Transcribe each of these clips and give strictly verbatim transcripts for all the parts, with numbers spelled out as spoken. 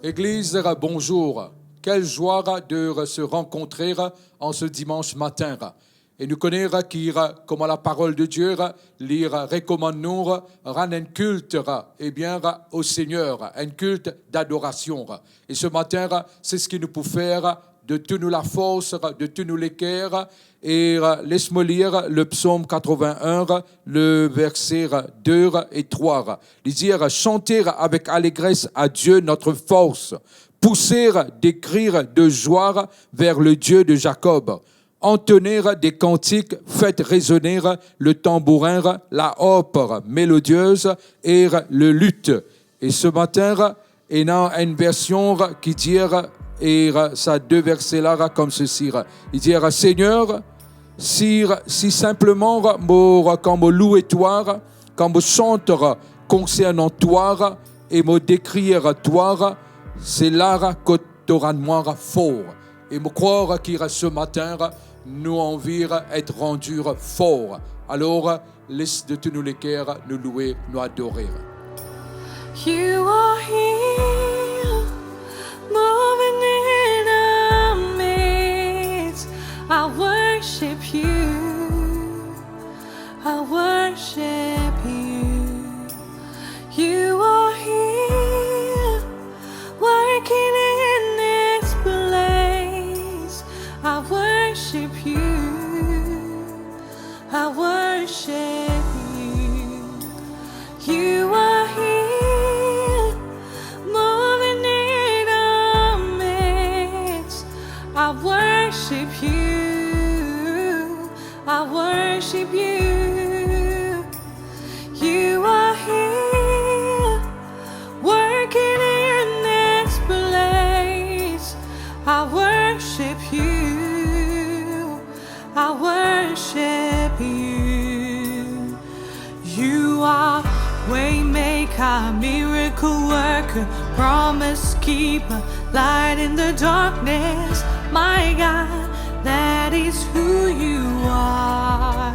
Église, bonjour. Quelle joie de se rencontrer en ce dimanche matin. E nou kone ki, kouma laparol de Die li rekomann nou, rann enn kilt, ebien, au Seigneur, enn kilt d'adoration. E ce matin, c'est ce que nous pouvons faire de tout nou lafors, de tout nou leker. E, euh, les mo lir le psaume quatre-vingt-un, le verset deux et trois. Li dir, chantez avec allégresse à Dieu notre force, poussez des cris de joie vers le Dieu de Jacob, entonnez des cantiques, faites résonner le tambourin, la harpe mélodieuse et le luth. E ce matin, ena enn version ki dir, e sa de verse la comme ceci. Li dir, Seigneur, si, si simplement mo, kan mo loue twa, kan mo chant konsernan twa, e mo dekrir twa, se la kot to rann mwa for. E mo krwar ki ce matin, nou anvi et randi for. Alors, les de tout nou leker, nou loue, nou adore. You are here, moving in our midst. I worship you. I worship you. You are here, working in this place. I worship you. I worship you. You are here, moving in our midst. I worship you. I worship you. You are here, working in this place. I worship you. I worship you. You are waymaker, miracle worker, promise keeper, light in the darkness. My God, that is who you are.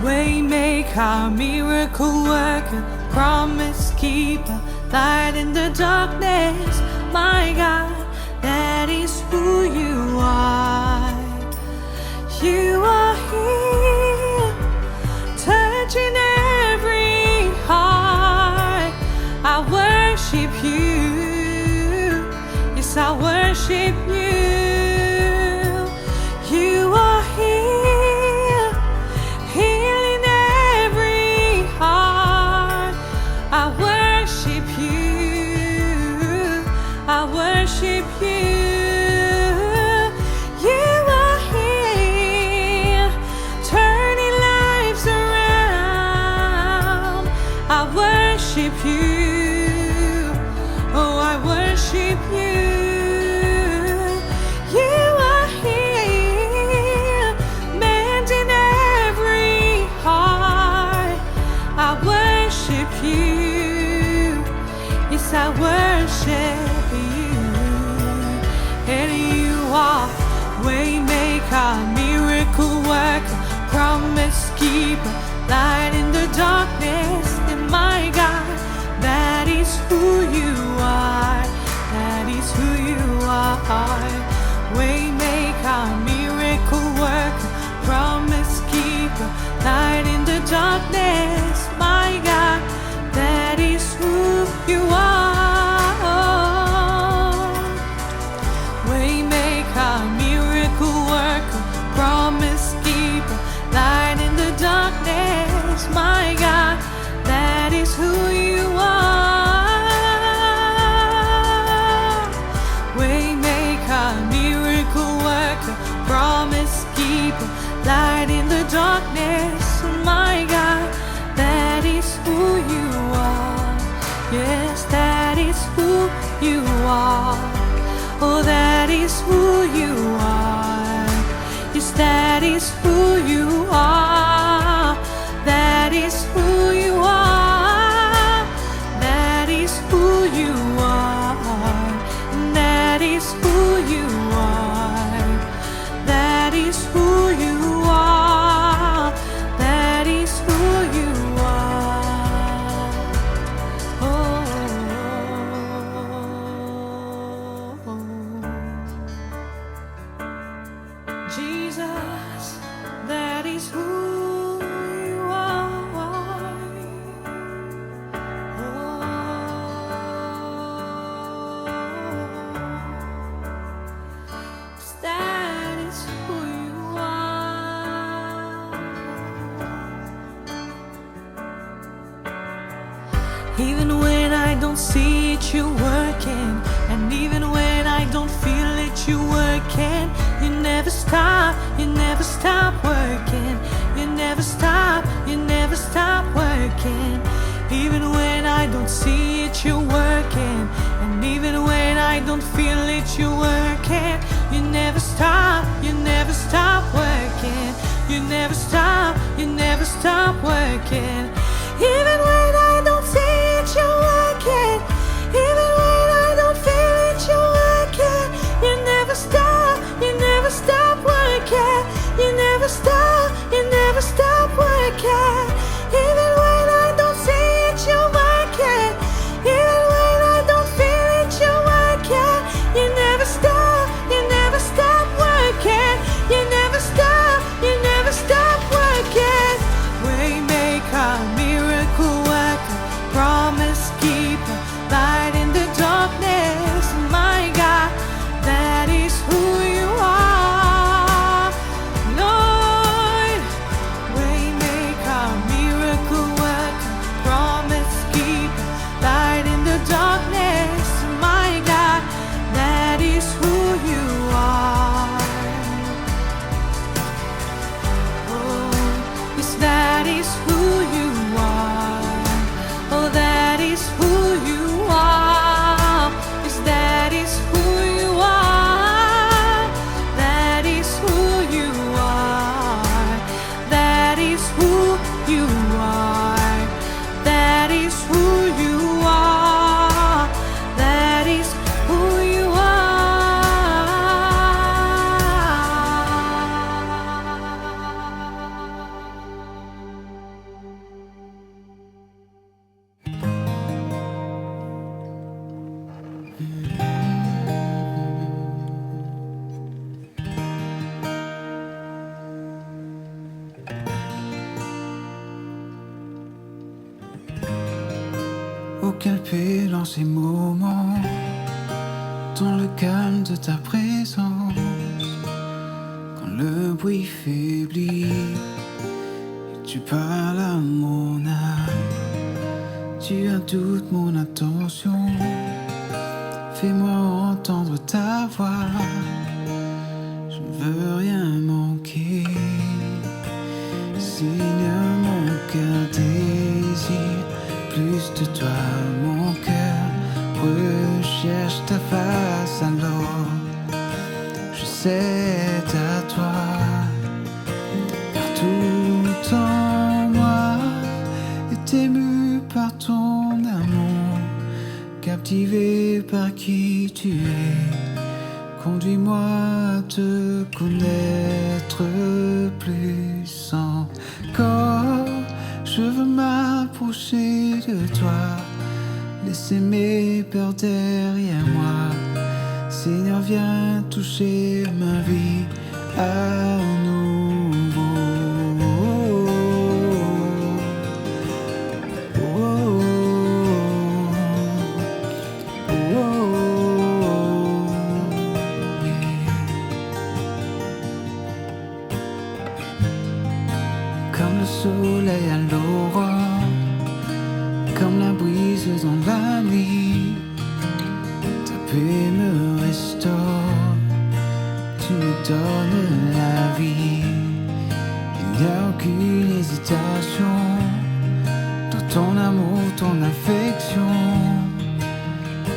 Waymaker, miracle worker, promise keeper, light in the darkness. My God, that is who you are. You are here, touching every heart. I worship you. Yes, I worship you. You are here, healing every heart. I worship you. I worship you. You are here, turning lives around. I worship you. Oh, I worship you. You are here, mending every heart. I worship you. Yes, I worship you. And you are waymaker, miracle worker, promise keeper, light in the darkness. And my God, that is who you are. That is who you are. Waymaker, miracle worker, promise keeper, light in the darkness. My God, that is who you are. Waymaker, miracle worker, promise keeper, light in the darkness. My God, that is who you are. Waymaker, miracle worker, promise keeper, light in the darkness. My God, that is who you are. Yes, that is who you are. Oh, that is who you are. Yes, that is who you are. That is who you are. That is who you are. That is who you are. That is who you are. That is who you are. Oh. Even when I don't see it, you're working. And even when I don't feel it, you're working. You never stop, you never stop working. You never stop, you never stop working. Even when I don't see it, you're working. And even when I don't feel it, you're working. You never stop, you never stop working. You never stop, you never stop working. Even when I don't see it, you're working. Even when I don't feel it, you're working. You never stop, you never stop working. You never stop, you never stop working. Even when I don't see it, you're working. Even when I don't feel it, you're working. You never stop, you never stop working. You never stop, you never stop working. Waymaker, miracle worker, promise keeper, light in the darkness, my God, that is who you are, Lord. Waymaker, miracle worker, promise keeper, light in the darkness, my God, that is who you are. Oh, yes, that is who you are. Oh, that is who you are. Yes, that is who you are. That is who you are. That is who you are. That is who you are. That is who you are. Oh, quelle paix dans ces moments, dans le calme de ta présence, quand le bruit faiblit et tu parles à mon âme, tu as toute mon attention. Fais-moi entendre ta voix, je ne veux rien manquer. Seigneur, mon cœur désire plus de toi, mon cœur recherche ta face, alors je cède à toi. Car tout en moi est ému par ton amour, captivé par qui tu es. Conduis-moi à te connaître plus encore. Je veux m'approcher de toi, laisser mes peurs derrière moi. Seigneur, viens toucher ma vie à nouveau. Oh, oh, oh, oh, yeah. Comme le soleil à l'aurore, comme la brise dans la nuit, ta paix me restaure, tu me donnes la vie. Il n'y a aucune hésitation dans ton amour, ton affection.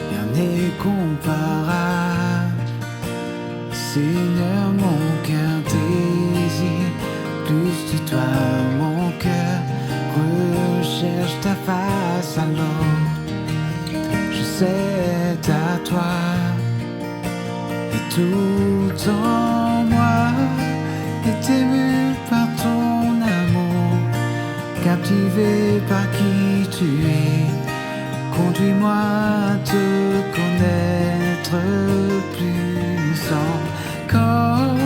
Rien n'est comparable. Seigneur, mon cœur désire plus de toi, mon cœur recherche ta face, alors je cède à toi. Et tout en moi est ému par ton amour, captivé par qui tu es. Conduis-moi à te connaître plus encore.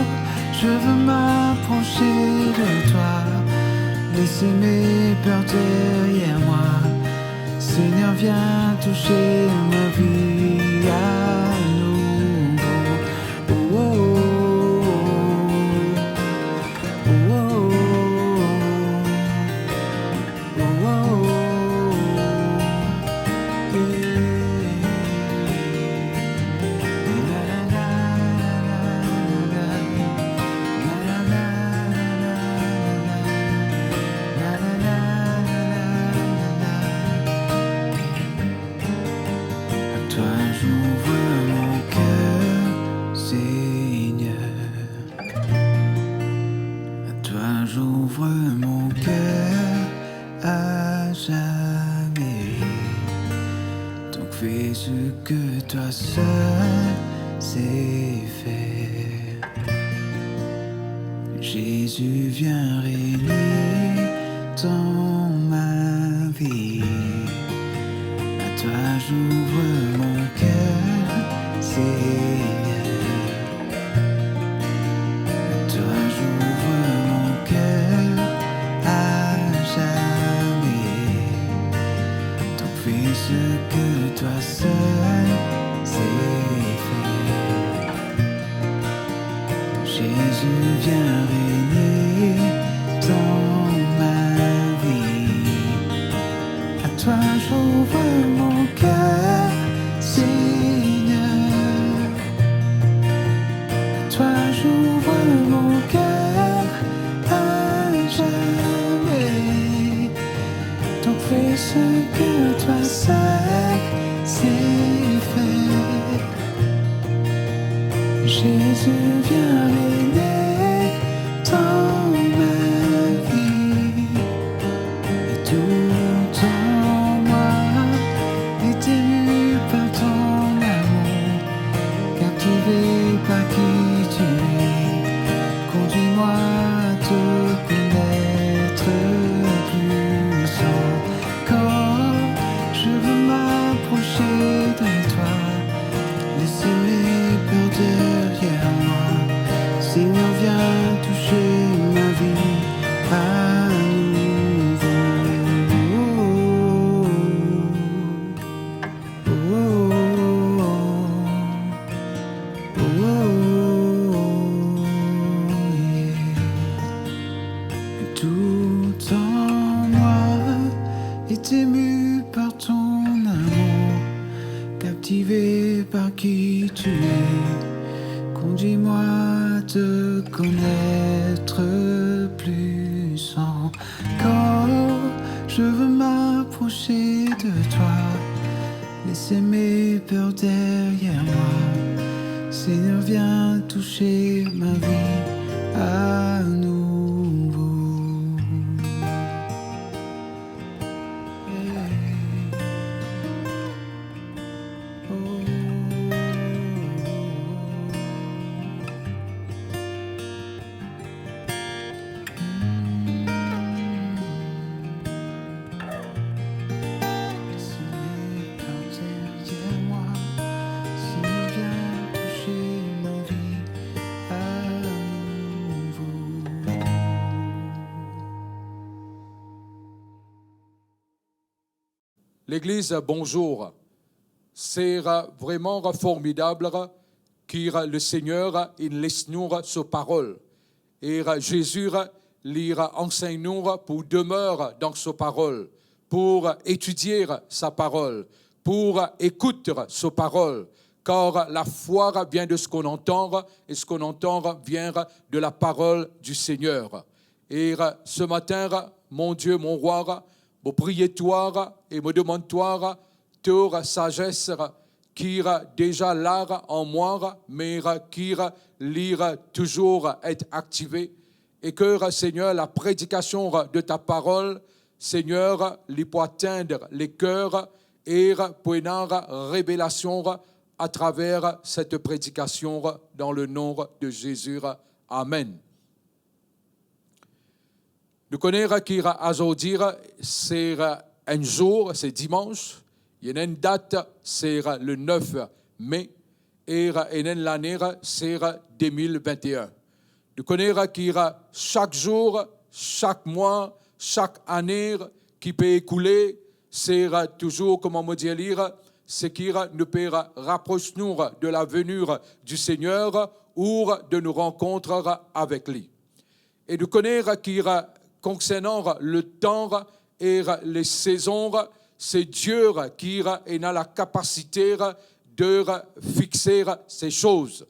Je veux m'approcher de toi, laisser mes peurs derrière moi. Seigneur, viens toucher ma vie à nouveau. Oh, oh, oh, oh. Oh, oh, oh, oh. Ouvre mon cœur, Seigneur. À toi j'ouvre mon cœur à jamais. Donc fais ce que toi seul sais faire. Jésus, viens régner dans ma vie. À toi j'ouvre mon cœur, Seigneur. À toi j'ouvre mon cœur à jamais. Donc fais ce que toi seul sais faire. Jésus, viens régner dans ma vie. À toi j'ouvre mon cœur, Seigneur. À toi j'ouvre mon cœur à jamais. Donc fais ce que toi seul sais faire. Jésus, viens régner dans ma vie. Et tout en moi est ému par ton amour, captivé par qui tu es. Conduis-moi à te connaître plus encore. Je veux m'approcher de toi. Laisse mes peurs derrière moi. Seigneur, viens toucher ma vie à nouveau. Oh, oh, oh, yeah. Tout en moi est ému par ton amour, captivé par qui tu es. Conduis-moi à te connaître plus encore. Je veux m'approcher de toi. Laisse mes peurs derrière moi. Seigneur, viens toucher ma vie à nouveau. Legliz, bonzour. Se vreman formidab ki Lesegner inn les nou so parol. E Zezi, li ansegn nou pou demer dan so parol, pou etidie sa parol, pou ekout so parol, kar lafwa vien de ce qu'on entend, et ce qu'on entend vient de la parole du Seigneur. E se matin, mon Dieu, mon roi, mo priye twa e mo demann twa to sazes ki deza la an mwa, me ki li touzour et aktive, e ki, Segner, la predikasion de ta parol, Segner, li pou atenn le ker e pou ena revelasion atraver set predikasion, dan le nom de Zezi. Amen. Nou kone ki azordi se enn zour, se dimans, ena enn dat, se le nef me, e ena enn lane, se de mil vinte-enn. Nou kone ki sak zour, sak mwa, sak ane ki pe ekoule, se touzour, kouma mo dir li, se ki nou pe rapros nou de la venue du Seigneur ou de nou rankont avek li. E nou kone ki konsernan letan e lesezon, se Dieu ki ena la kapasite de fixe ces choses.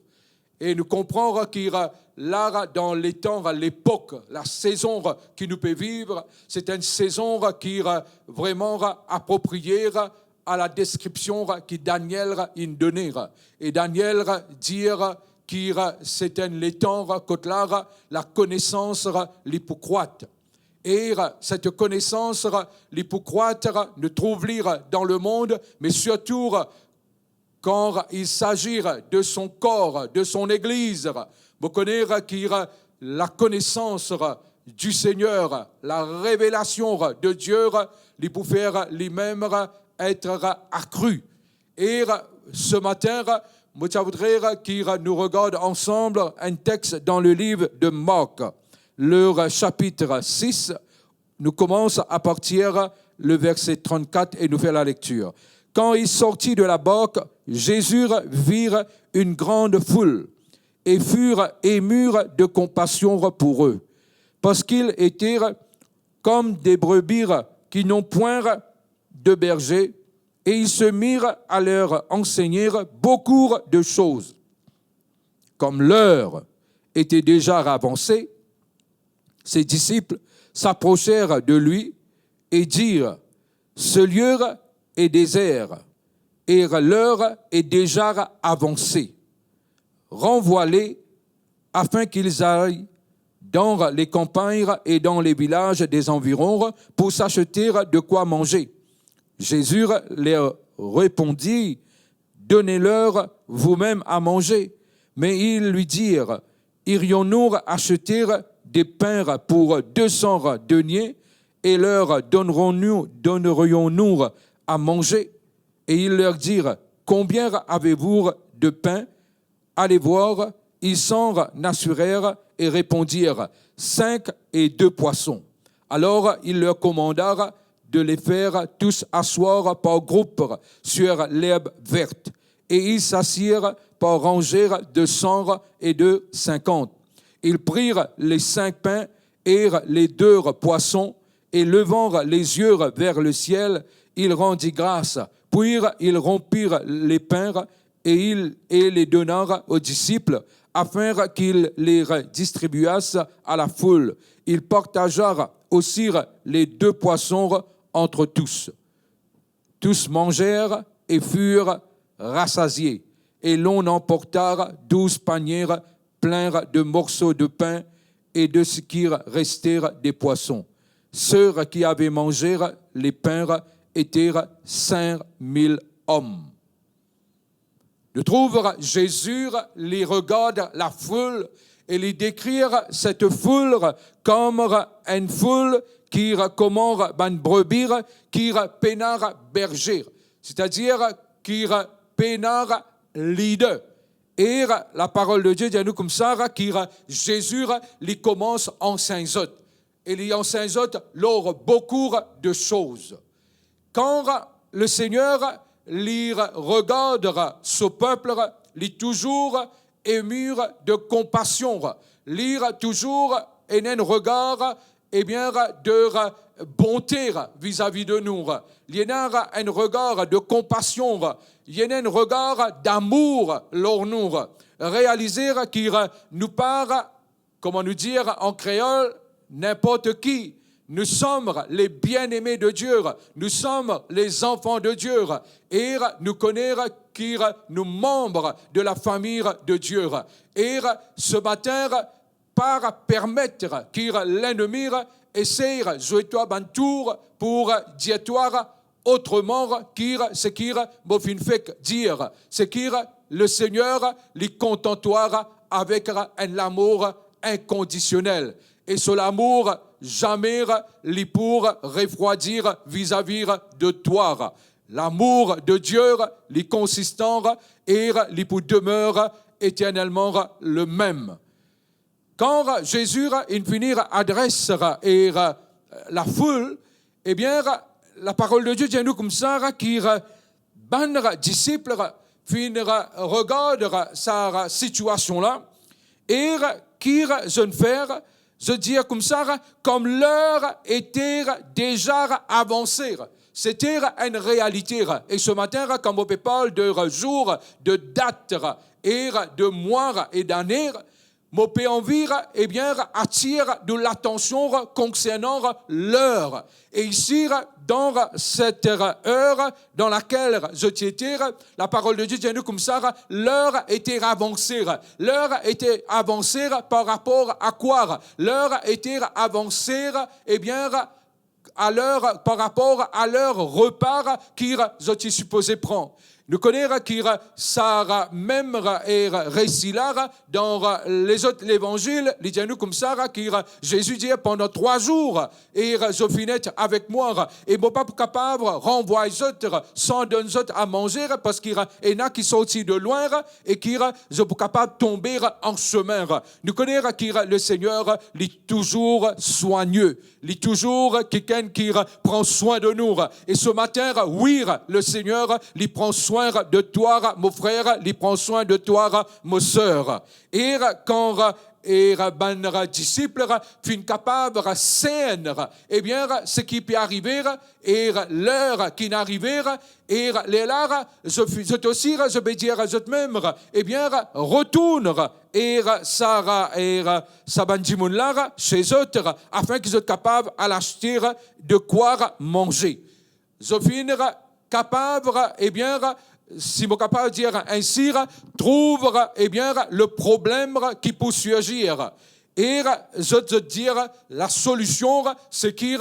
E nou konpran ki la, dan letan, lepok, lasezon ki nou pe viv, se enn sezon ki vreman apropriye a la deskripsion ki Daniel inn done. E Daniel dir ki se enn letan kot la lakonesans li pou krwat. E cette connaissance li pou krwat, nou trouv li dan lemond, me sirtou kan il s'agit de son corps, de son église. Mo kone ki lakonesans du Seigneur, la révélation de Dieu, li pou fer limem être accru. E ce matin, mo ti a voudre ki nou regard ansanm enn text dan le liv de Mark, le chapitre six. Nou koumans a partir le verset trannkat e nou fer la lektir. Quand il sortit de la barque, Jésus vit une grande foule et fut ému de compassion pour eux, parce qu'ils étaient comme des brebis qui n'ont point de berger, et il se mit à leur enseigner beaucoup de choses. Comme l'heure était déjà avancée, ses disciples s'approchèrent de lui et dirent : « Ce lieu est désert et l'heure est déjà avancée. Renvoie-les afin qu'ils aillent dans les campagnes et dans les villages des environs pour s'acheter de quoi manger. » Jésus leur répondit : « Donnez-leur vous-même à manger. » Mais ils lui dirent : « Irions-nous acheter des pains pour deux cents deniers et leur donnerons-nous, donnerions-nous à manger ? » Et il leur dit : « Combien avez-vous de pains ? » Allez voir. Ils s'en assurèrent et répondirent : « Cinq et deux poissons. » Alors il leur commanda de les faire tous asseoir par groupes sur l'herbe verte. Et ils s'assirent par rangées de cent et de cinquante. Il prit les cinq pains et les deux poissons, et levant les yeux vers le ciel, il rendit grâce. Puis il rompit les pains et il, et les donna aux disciples, afin qu'ils les distribuassent à la foule. Il partagea aussi les deux poissons entre tous. Tous mangèrent et furent rassasiés, et l'on emporta douze paniers pleins de morceaux de pain et de ce qui restait des poissons. Ceux qui avaient mangé les pains étaient cinq mille hommes. Nou trouv Zezi li regard lafoul e li dekrir set foul kom enn foul ki kouma bann brebi ki pena berze, setadir ki pena lider. E Laparol de Die dir nou koumsa ki Zezi li koumans ansegn zot. E li ansegn zot lor boukou de soz. Kan Lesegner li regard so pep, li touzour emi de konpasion, li touzour ena enn regar, ebien, de bonte vizavi de nou. Li ena enn regar de konpasion, li ena enn regar damour lor nou. Realize ki nou pa, kouma nou dir an kreol, ninport ki. Nous sommes les bien-aimés de Dieu. Nous sommes les enfants de Dieu. E nou kone ki nou manb de lafami de Die. E se matin, pa permet ki lennmi esey zwe twa bann tour pou dir twa otreman ki seki mo finn fek dir, seki Lesegner li kontan twa avek enn lamour inkondisionel. E so lamour zame li pou refrwadi vizavi de twa. Lamour de Die li konsistan e li pou demer eternelman lemem. Kan Zezi inn fini adres e lafoul, ebien, Laparol de Die dir nou koumsa ki bann disip finn regard sa sitiasion la, e ki zot inn fer, zot dir koumsa, comme l'heure était déjà avancée. Sete enn realite. E se matin, kan mo pe parl de zour, de dat, e de mwa e dane, mo pe anvi, ebien, atir nou latansion konsernan ler. E isi, dan set er dan lakel zot ti ete, laparol de Die dir nou koumsa, ler ete avanse. Ler ete avanse par rapor a kwa? Ler ete avanse, ebien, a ler, par rapor a ler repa ki zot ti sipoze pran. Nou kone ki sa mem resi la, dan lezot levanzil, li dir nou koumsa ki Zezi dir, pandan trwa zour, e zot finn et avek mwa, e mo pa pou kapav ranvway zot san donn zot a manze, parski ena ki sorti de lwin e ki zot pou kapav tonbe an semin. Nou kone ki Lesegner, li touzour swagne. Li touzour kikenn ki pran swin de nou. E se matin, wi, Lesegner, li pran swin de twa, mo frer, li pran swin de twa, mo ser. E kan, e bann disip finn kapav sern, ebien, seki pe arive, e ler ki'nn arive, e lerla, zot, zot osi, zot pe dir zot mem, ebien, retourn, e sa, e sa bann dimoun la, se zot, afin ki zot kapav al aste de kwa manze. Zot finn kapav, ebien, si mo kapav dir ainsi, trouv, ebien, le problem ki pou sirzir. E zot, zot dir, lasolision, seki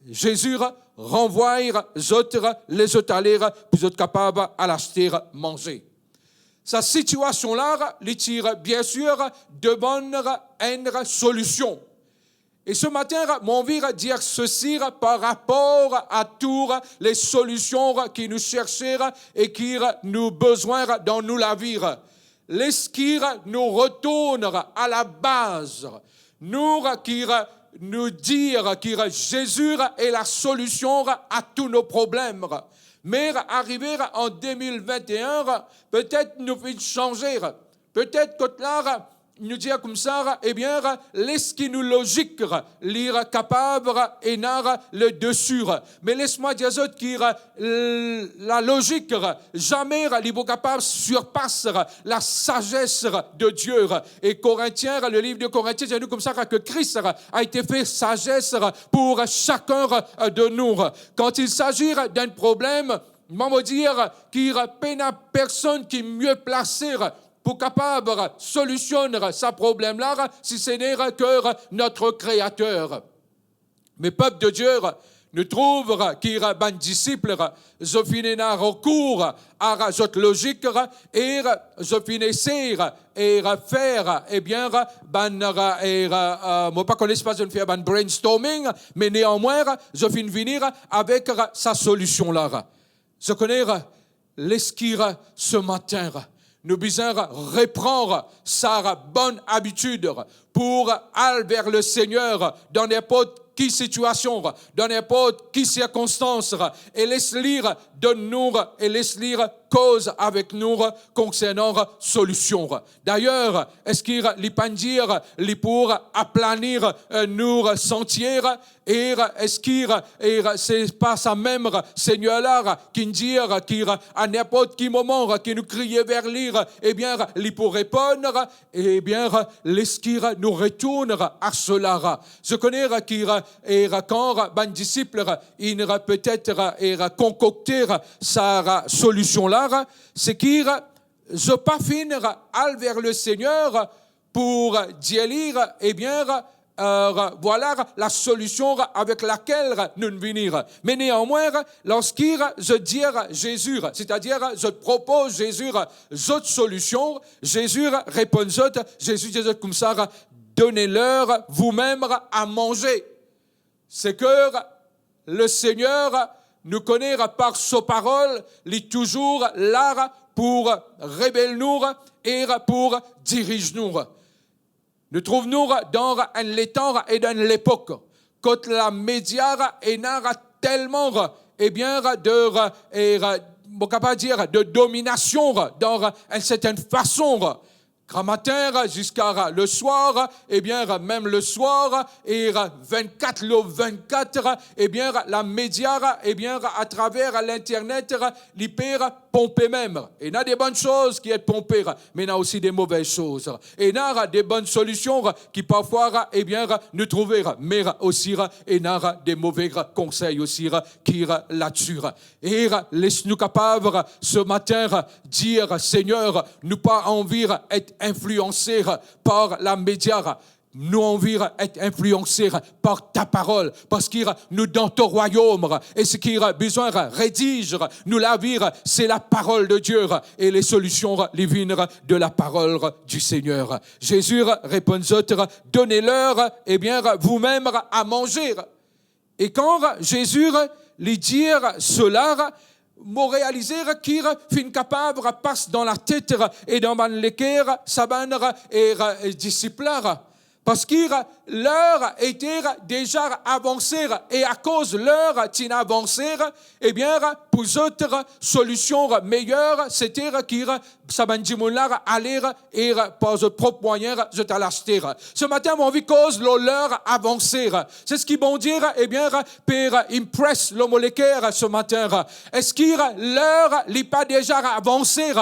Zezi ranvway zot, les zot ale pou zot kapav al aste manze. Sa sitiasion la, li ti, biensir, demann enn solision. E se matin, mo anvi dir sesi par rapor a tou les solision ki nou serse e ki nou bizin dan nou lavi. Eski nou retourn a la baz, nou ki nou dir ki Zezi est la solution à tous nos problèmes. Me arive an de mil vinte et un, petet nou finn sanze. Petet kot la, nou dir koumsa, ebien, eski nou lozik li kapav ena le desi. Me les mwa dir zot ki, l-, lalozik, zame li pou kapav sirpas lasazes de Die. E Korintien, le liv de Korintien dir nou koumsa ki Kris a ete fer sazes pou sakenn de nou. Kan il s'agit d'un problème, mo dir ki pena personn ki mie plase pou kapav solisionn sa problem la, si ce n'est que notre Créateur. Me pep de Die, nou trouv ki bann disip, zot finn ena rekour a zot lozik e zot finn esey e fer, ebien, bann, e, e, mo pa kone si pa zot finn fer bann brainstorming, me neanmwin, zot finn vini avek sa solision la. Zot kone, eski se matin, nou bizin repran sa bonn abitid pou al ver Lesegner dan ninport ki sitiasion, dan ninport ki sirkonstans, e les li donn nou, e les li koz avek nou konsernan solision. Dayer, eski li pa'nn dir li pou aplanir, e, nou santie, e eski, e, se pa samem Segner la ki'nn dir ki a ninport ki moman ki nou kriye ver li, ebien, li pou reponn? Ebien, eski nou retourn a sela? Zot kone ki, e, kan bann disip inn petet, e, konkokte sa solision la, seki zot pa finn al ver Lesegner pou dir li, ebien, e, vwala lasolision avek lakel nou vini. Me neanmwin, lorski zot dir Zezi, setadir zot propoz Zezi zot solision, Zezi reponn zot, Zezi dir zot koumsa, donnez-leur vous-même à manger. Seki Lesegner, nou kone par so parol, li touzour la pou revel nou e pou diriz nou. Nou trouv nou dan enn letan e dan enn lepok kot lamedia ena telman, ebien, de, e, mo kapav dir, de dominasion dan enn sertenn fason. Gramatin ziska leswar, ebien, mem leswar, e vennkat lor vennkat, ebien, lamedia, ebien, atraver linternet, li pe ponpe mem. Ena de bonn soz ki et ponpe, me ena osi de move soz. Ena de bonn solision ki parfwa, ebien, nou trouve, me osi ena de move konsey osi ki ladsi. E les nou kapav se matin dir, Segner, nou pa anvi et inflianse par lamedia, nou anvi et inflianse par ta parol, parski nou dan to rwayom, e seki bizin rediz nou lavi, se laparol de Die, e lesolision li vinn de laparol di Segner. Zezi reponn zot, Donne-leur, ebien, vous-même à manger. E kan Zezi li dir sela, mo realize ki finn kapav pas dan latet e dan bann leker sa bann, e, disip la. Parski ler ete deza avanse, e akoz ler ti avanse, ebien, pou zot, solision meyer, sete ki sa bann dimoun la ale e par zot prop mwayin, zot al aste. Se matin, mo anvi koz lor ler avanse. Se seki Bondie, ebien, pe impress lor mo leker se matin. Eski ler li pa deza avanse,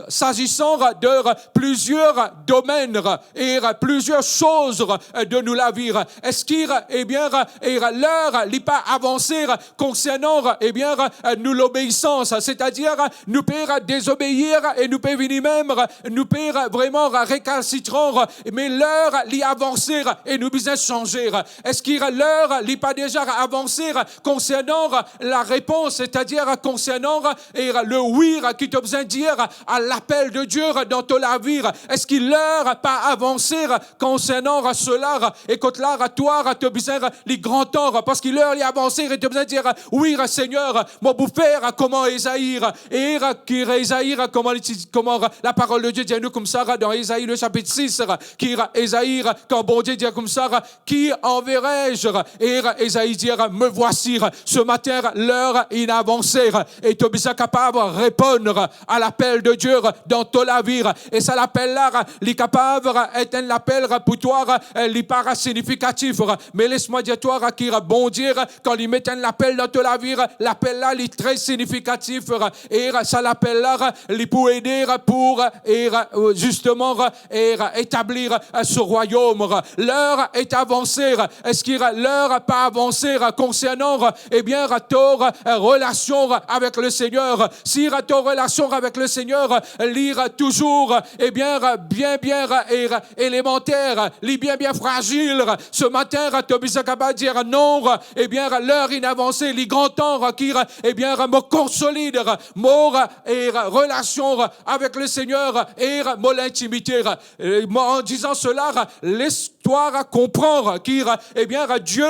sazisan de plizier domenn e plizier soz de nou lavi? Eski, ebien, e ler li pa avanse konsernan, ebien, nou lobeisans, setadir nou pe dezobeir e nou pe vini mem, nou pe vreman rekalsitran, me ler li avanse e nou bizin sanze. Eski ler li pa deza avanse konsernan larepons, setadir konsernan, e, le wi ki to bizin dir a lapel de Die dan to lavi? Eski ler pa avanse konsernan sela, e kot la twa to bizin li gran tan, parski ler li avanse e to bizin dir, wi, Segner, mo pou fer kouma Ezai, e ki Ezai, kouma li ti, kouma laparol de Die dir nou koumsa dan Ezai le sapit sis, ki Ezai, kan Bondie dir koumsa, qui enverrai-je? E Ezai dir, me voici. Se matin, ler inn avanse, e to bizin kapav reponn a lapel de Die dan to lavi. E sa lapel la, li kapav et enn lapel pou twa, li pa signifikatif. Me les mwa dir twa ki Bondie, kan li met enn lapel dan to lavi, lapel la, li tre signifikatif. E sa lapel la, li pou ede pou, e, zisteman, e etablir so rwayom. Ler est avancé. Eski ler pa avanse konsernan, ebien, to relasion avek le Segner? Si to relasion avek le Segner li touzour, ebien, bien, bien, e, elemanter, li bien, bien frazil, se matin to bizin kapav dir non, ebien, ler inn avanse, li gran tan ki, ebien, mo konsolid mo, e, relasion avek le Segner e mo lintimite. E mo, an dizan sela, les twa konpran ki, ebien, Die,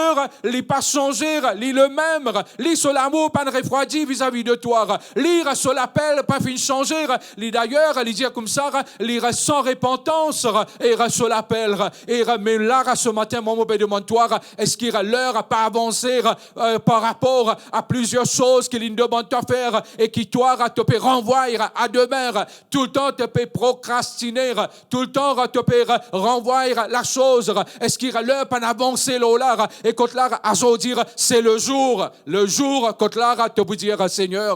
li pa sanze, li lemem, li so lamour pa'nn refrwadi vizavi de twa, li so lapel pa finn sanze, li dayer, li dir koumsa, li san repantans, e so lapel. E me la, se matin, mwa, mo pe demann twa, eski ler pa avanse, e, par rapor a plizier soz ki li demann twa fer e ki twa to pe ranvway a demin, toultan to pe prokrastine, toultan to pe ranvway lasoz? Eski ler pa'nn avanse lor la, e kot la azordi, se le zour, le zour kot la to pou dir, Segner,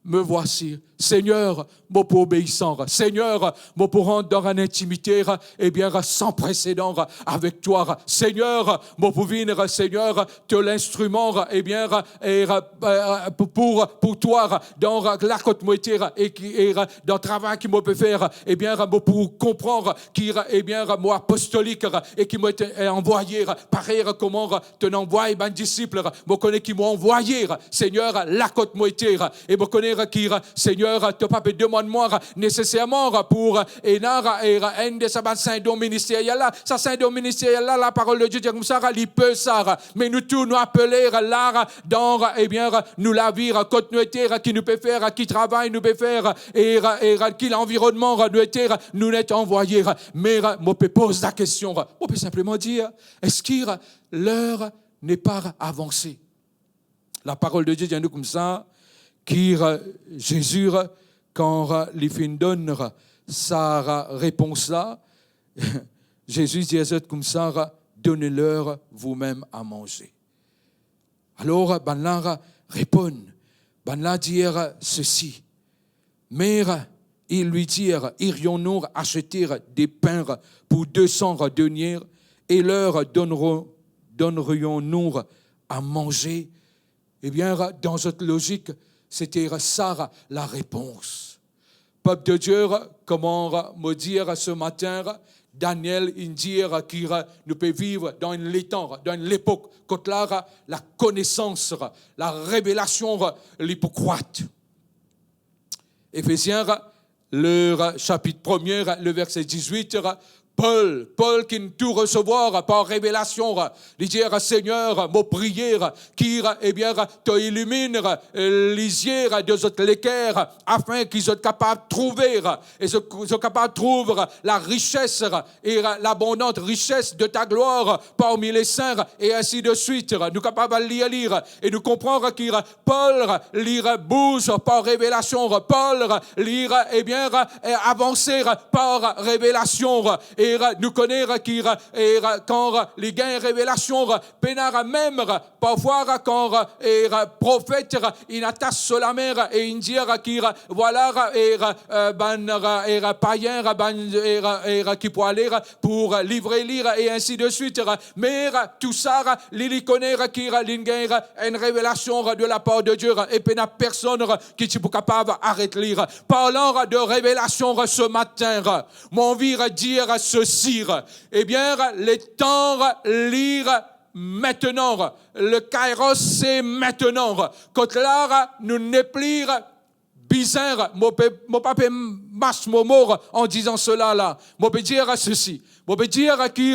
me voici. Segner, mo pou obeisan. Segner, mo pou rant dan enn intimite, ebien, san presedan avek twa. Segner, mo pou vinn, Segner, to linstriman, ebien, e, e, pou, pou, pou twa, dan la kot mo ete, e ki, e, dan travay ki mo pe fer, ebien, mo pou konpran ki, ebien, mo apostolik, e ki mo ete, e, anvwaye, parey kouma to'nn anvway bann disip. Mo kone ki mo anvwaye, Segner, la kot mo ete, e mo kone ki, Segner, to pa pe demann mwa neseserman pou ena, e, enn de sa bann sin don ministeriel la. Sa sin don ministeriel la, laparol de Die dir koumsa, li pe sa. Me nou tou, nou apele la dan, ebien, nou lavi, kot nou ete, ki nou pe fer, ki travay nou pe fer, e, e ki lanvironnman nou ete, nou ete anvwaye. Me mo pe poz lakestion, mo pe sinpleman dir, eski ler n'est pas avancé? Laparol de Die dir nou koumsa, ki, e, Zezi, kan, e, li finn donn, e, sa repons la, Zezi dir zot koumsa, "Donnez-leur vous-même à manger." Alor, bannla reponn, bannla dir sesi, "Mais ils lui dirent, irions-nous acheter des pains pour deux cents deniers et leur donnerons-, donnerions-nous à manger?" Ebien, dan zot lozik, sete sa larepons. Pep de Dieu, kouma mo dir se matin, Daniel inn dir ki nou pe viv dan enn letan, dan enn lepok kot la, lakonesans, larevelasion, li pou krwat. Efezien, le sapit premie, le verse dizwit, Pol, Pol ki'nn tou resevwar par revelasion, li dir, "Segner, mo priye ki, ebien, to iliminn lizie de zot leker, afin ki zot kapav trouve, e zot, zot kapav trouv larises e labondant rises de ta glwar parmi lesin," e ainsi de suite. Nou kapav al lir li e nou konpran ki Pol, li bouz par revelasion. Pol, li, ebien, avanse par revelasion. E nou kone ki, e kan li gagn revelasion, pena mem parfwa kan, e, profet, inn atas so lame e inn dir ki, vwala, e, bann, e, payin, bann, e, e, ki pou ale pou livre li, e ainsi de suite. Me tou sa, li, li kone ki li'nn gagn enn revelasion de lapar de Dieu, e pena personn ki ti pou kapav aret li. Parlan de revelasion se matin, mo anvi dir sesi, ebien, letan li maintenant, le kairos se maintenant. Kot la, nou nepli bizin, mo pe, mo pa pe mas mo mo an dizan sela la. Mo pe dir sesi. Mo pe dir ki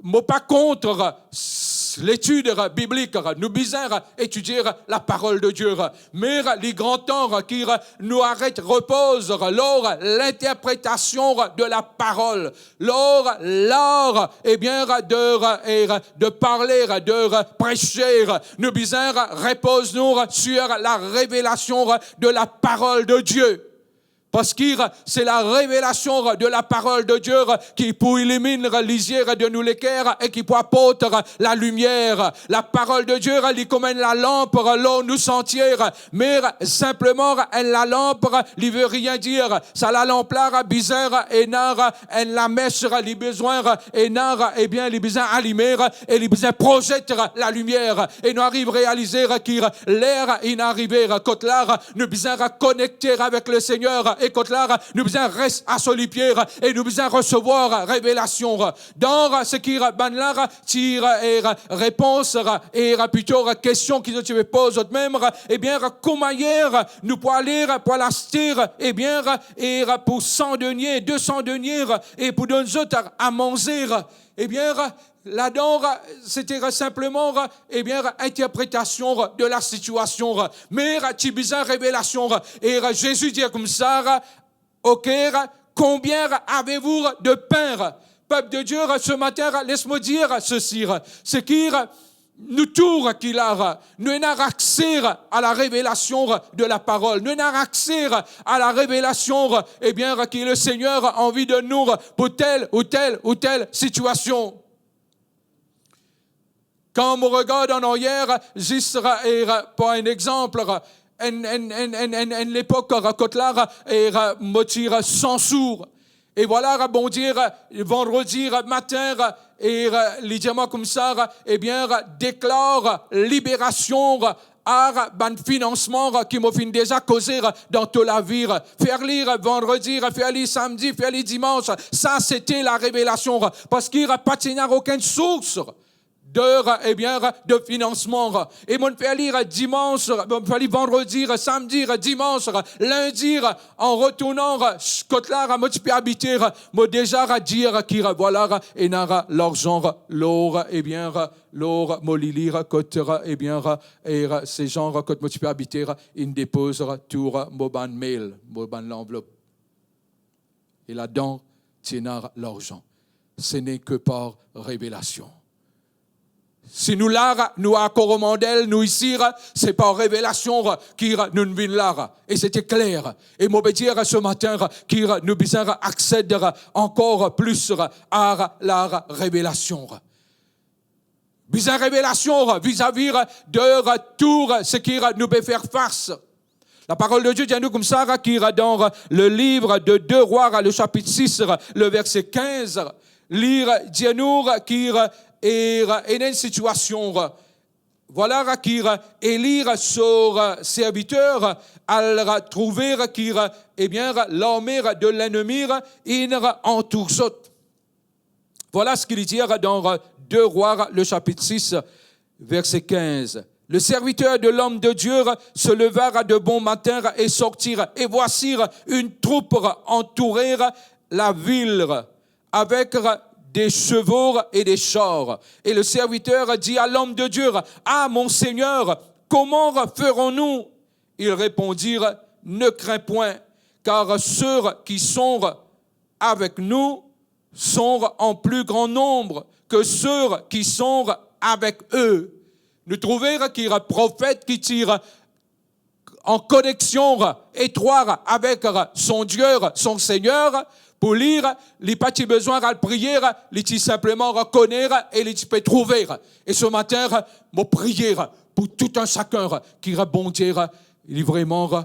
mo pa kont s-, letid biblik. Nou bizin etidie laparol de Dieu. Me li gran tan ki nou aret repoz lor linterpretasion de laparol, lor lar, ebien, de, e, de parle, de prese. Nou bizin repoz nou sur larevelasion de laparol de Dieu. Parski se larevelasion de laparol de Dieu ki pou iliminn lizie de nou leker e ki pou aport lalimier. Laparol de Dieu, li kouma enn lalanp lor nou santie, me sinpleman enn lalanp, li ve rien dir. Sa lalanp la bizin ena enn lames, li bizin ena, ebien, li bizin alime e li bizin proze lalimier. E nou ariv realize ki ler inn arive kot la nou bizin konekte avek Lesegner e kot la nou bizin res a so lipie e nou bizin resevwar revelasion. Dan seki bannla ti, e, repons, e, plito kestion ki zot ti pe poz zot mem, ebien, kouma nou pou ale pou al aste, ebien, e, pou san denie, de san denie, e pou donn zot a manze, ebien, ladan, sete sinpleman, ebien, interpretasion de lasitiasion, me ti bizin revelasion. E Zezi dir koumsa, "Ok, combien avez-vous de pain?" Pep de Dieu, se matin, les mo dir sesi, seki nou tou ki la, nou ena akse a larevelasion de laparol, nou ena akse a larevelasion, ebien, ki Lesegner anvi donn nou pou tel ou tel ou tel sitiasion. Kan mo regard an aryer, zis, e, par enn exanp, enn, enn, enn, enn, enn, enn lepok kot la, e, mo ti san sou. E vwala, Bondie, vandredi matin, e, li dir mwa koumsa, ebien, deklar liberasion a bann finansman ki mo finn deza koze dan to lavi. Fer li vandredi, fer li samdi, fer li dimans. Sa sete larevelasion, parski pa ti ena okenn sours de, ebien, de finansman. E mo fer li dimans, mo fer li vandredi, samdi, dimans, lindi, an retournan kot la mo ti pe abite, mo deza dir ki vwala, ena larzan lor, ebien, lor mo lili kot, ebien, e se zan kot mo ti pe abite, inn depoz tou mo bann mail, mo bann lanvlop. E ladan ti ena larzan. Ce n'est que par révélation. Si nou la, nou ankor o mandel, nou isi, se par revelasion ki nou vinn la. E sete kler. E mo pe dir se matin ki nou bizin aksede ankor plis a la revelasion. Bizin revelasion vizavi de tou seki nou pe fer fas. Laparol de Die dir nou koumsa ki dan le liv de deux Rois, le sapit sis, le verse kinz, li dir nou ki, e, ena enn sitiasion. Vwala ki Eli, so serviter, al trouve ki, ebien, larme de lennmi inn antour zot. Vwala seki li dir dan deux Rois, le sapit sis, verse kinz. Le serviteur de l'homme de Dieu se leva de bon matin et sortit, et voici, une troupe entourait la ville avec des chevaux et des chars. Et le serviteur dit à l'homme de Dieu : « Ah, mon Seigneur, comment ferons-nous ? » Il répondit : « Ne crains point, car ceux qui sont avec nous sont en plus grand nombre que ceux qui sont avec eux. » Nou trouve ki profet ki ti an koneksion etrwat avek son Die, son Segner. Pou li, li pa ti bizin al priye, li ti sinpleman kone e li ti pe trouve. E se matin, mo priye pou tou enn sakenn ki Bondie li vreman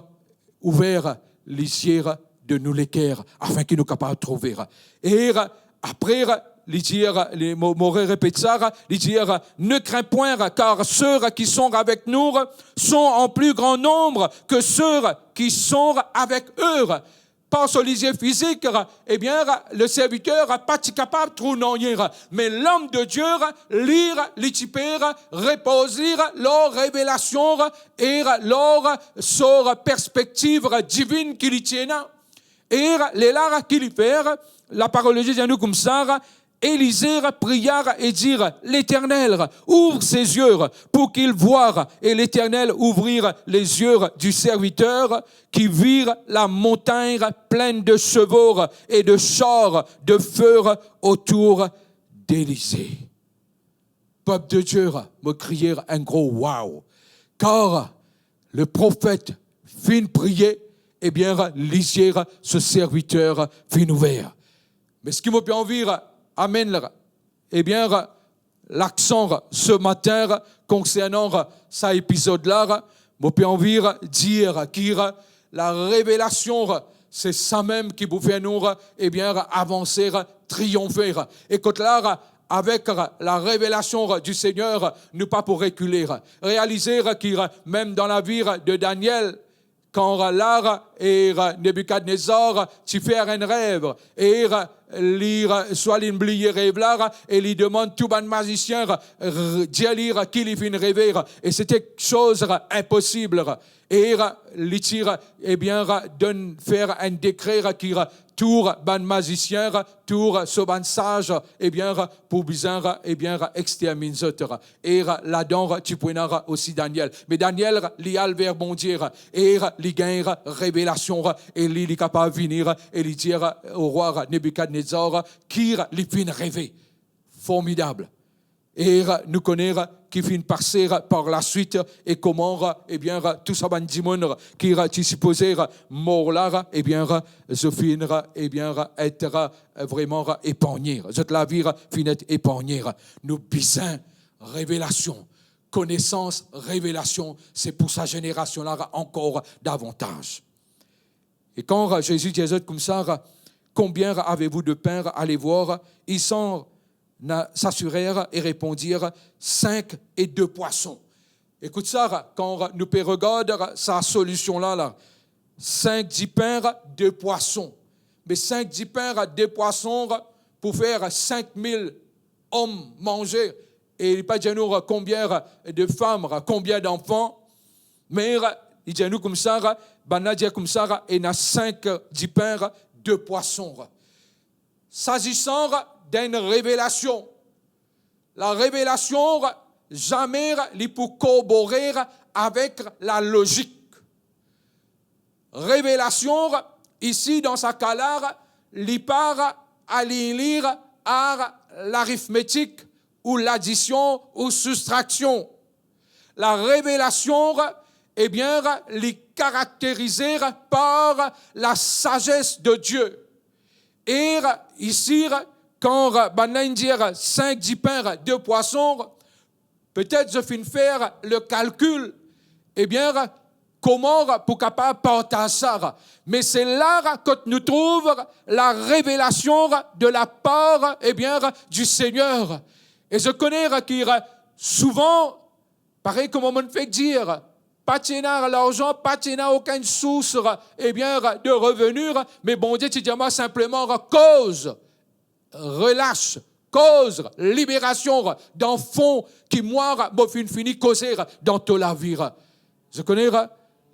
ouver lizie de nou leker, afin ki nou kapav trouve. E apre, li dir, li, mo, mo re-, repet sa, li dir : « Ne crains point, car ceux qui sont avec nous sont en plus grand nombre que ceux qui sont avec eux. » Par so lizie fizik, ebien, le serviter pa ti kapav trouv nanye, me lom de Die, li, li ti pe repoz li lor revelasion e lor so perspektiv divin ki li ti ena. E lerla ki li fer, laparol de Die dir nou koumsa, Élisée pria et dit : « L'Éternel, ouvre ses yeux pour qu'il voie. » Et l'Éternel ouvrit les yeux du serviteur, qui vit la montagne pleine de chevaux et de chars de feu autour d'Élisée. Pep de Die, mo kriye enn gro waw. Kar le profet finn priye, ebien, lizie so serviter finn ouver. Me seki mo pe anvi amenn, ebien, laksan se matin konsernan sa epizod la, mo pe anvi dir ki larevelasion, se samem ki pou fer nou, ebien, avanse, triyonfe. E kot la, avek larevelasion du Seigneur, nou pa pou rekile. Realize ki mem dan lavi de Daniel, kan la, e Nebukadnezar ti fer enn rev, e li, swa linn bliye rev la, e li demann tou bann mazisien, r-, dir li ki li finn reve, e sete kiksoz inposib. E li ti, ebien, donn, fer enn dekre ki tou bann mazisien, tou so bann saz, ebien, pou bizin, ebien, exterminn zot. E ladan ti pou ena osi Daniel. Me Daniel, li al ver Bondie, e li gagn revelasion, e li, li kapav vini, e li dir o rwa Nebukadnezar ki li finn reve. Formidab. E nou kone ki finn pase par laswit, e kouma, ebien, tou sa bann dimoun ki ti sipoze mor la, ebien, zot finn, ebien, et vreman epargne. Zot lavi finn et epargne. Nou bizin revelasion, konesans, revelasion, se pou sa zenerasion la ankor davantaz. E kan Zezi dir zot koumsa, « Combien avez-vous de pain ? » Allez voir. Ils s'en assurèrent et répondirent : « Cinq et deux poissons. » Ekout sa, kan nou pe regard sa solision la, la, sink dipin, de pwason. Me sink dipin, de pwason pou fer sink mil om manze. E li pa dir nou konbien de fam, konbien danfan. Me li dir nou koumsa, bannla dir koumsa, ena sink dipin, de pwason. Sazisan d'enn revelasion, larevelasion zame li pou korbore avek lalozik. Revelasion, isi, dan sa ka la, li pa align li ar larifmetik ou ladision ou soustraksion. Larevelasion, ebien, li karakterize par lasazes de Die. E isi, kan bannla inn dir sink dipin, de pwason, petet zot finn fer le kalkil, ebien, kouma pou kapav partaz sa. Me se la kot nou trouv larevelasion de lapar, ebien, di Segner. E zot kone ki souvan, parey kouma mo'nn fek dir, pa ti ena larzan, pa ti ena okenn sours, ebien, de reveni, me Bondie ti dir mwa sinpleman, koz, relas, koz liberasion dan fon ki mwa mo finn fini koze dan to lavi. Zot kone,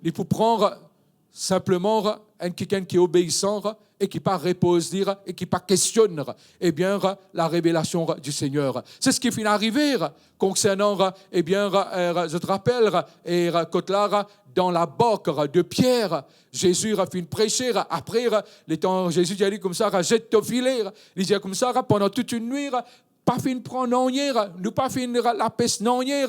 li pou pran sinpleman enn kikenn ki obeisan e ki pa repoz li e ki pa kestionn, ebien, larevelasion di Segner. Se seki finn arive konsernan, ebien, zot rapel, e kot la, dan labark de Pier, Zezi finn prese, apre, letan Zezi dir li koumsa, zet to file, li dir koumsa, pandan tout enn nwi, pa finn pran nanye, nou pa finn lapes nanye,